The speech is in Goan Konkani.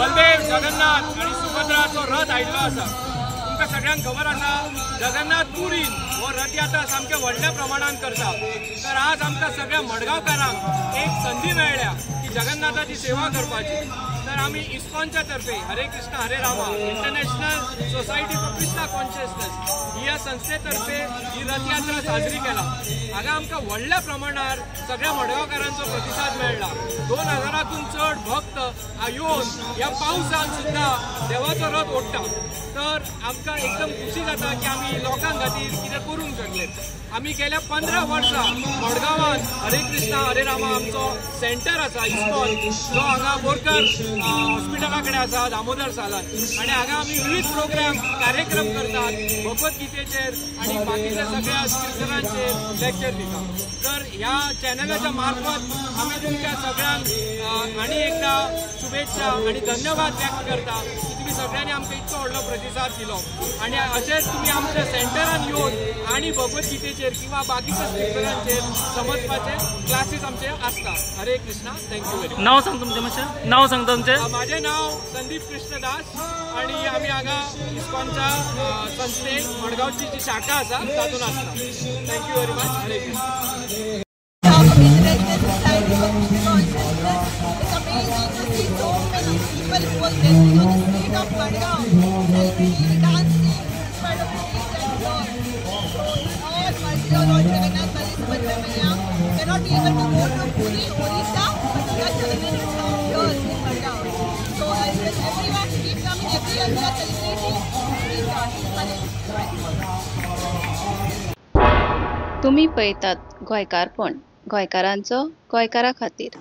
बलदेव जगन्नाथ आनी सुभद्राचो रथ आयिल्लो आसा. तुमकां सगळ्यांक खबर आसा जगन्नाथ पुरीन हो रथयात्रा सामके व्हडल्या प्रमाणान करता. तर आज आमकां सगळ्या मडगांवकारांक एक संदी मेळ्ळ्या की जगन्नाथाची सेवा करपाची. तर आमी इस्कॉनच्या तर्फे Hare Krishna Hare Rama international society for Krishna consciousness ह्या संस्थेतर्फे ही रथयात्रा साजरी केला. हांगा आमकां व्हडल्या प्रमाणार सगळ्या मडगांवकारांचो प्रतिसाद मेळ्ळा. 2000 चड भक्त येवन ह्या पावसान सुद्दां देवाचो रथ ओडटा. तर आमकां एकदम खुशी जाता की आमी लोकां खातीर कितें करूंक शकले. आमी गेल्या 15 वर्सां मडगांवान हरे कृष्णा हरे रामा आमचो सेंटर आसा इस्कॉन, जो हांगा बोरकर हॉस्पिटला कडेन आसा दामोदर सालान, आनी हांगा आमी विविध प्रोग्राम कार्यक्रम करतात, भगवद्गीतेचेर आनी बाकीच्या सगळ्या स्क्रिप्चरांचेर लेक्चर दिता. तर ह्या चॅनलाच्या मार्फत आमी तुमच्या सगळ्यांक आनी एकदा शुभेच्छा आनी धन्यवाद व्यक्त करता की तुमी सगळ्यांनी आमकां इतको व्हडलो प्रतिसाद दिलो आनी अशेंच तुमी आमच्या सेंटरान येवन आनी भगवद्गीतेचेर किंवा बाकीच्या स्क्रिप्चरांचेर समजपाचे क्लासीस आमचे आसता. Hare Krishna, thank you very much. नाव सांग तुमचें मातशें. नाव सांगता तुमचें. म्हाजें नाव संदीप कृष्णदास आनी आमी हांगा इस्कॉनच्या संस्थेन मडगांवची जी शाखा आसा तातूंत आसता. Thank you very much. Hare Krishna. It's amazing to see so many people who are dancing on the street of Madgaon, celebrating, dancing in spite of the heat and Lord. So it's all mercy of Lord Jagannath, Bali Subhadra Maiya. We are not able to go to Puri, Orissa, but we are celebrating from here in Madgaon. So I wish everyone to keep coming every year. We are celebrating. Keep coming. Hare Krishna. तुम्ही पळयतात गोंयकारपण, गोंयकारांचो गोंयकारा खातीर.